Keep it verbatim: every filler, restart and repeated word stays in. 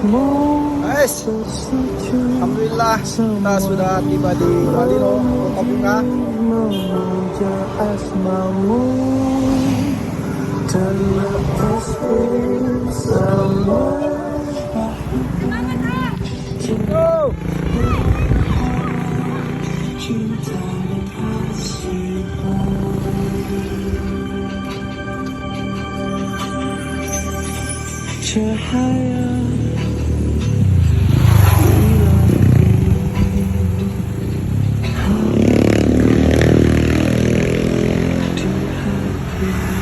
Guys, alhamdulillah, kita sudah tiba di Malino, Kota Bunga. Go! Cahaya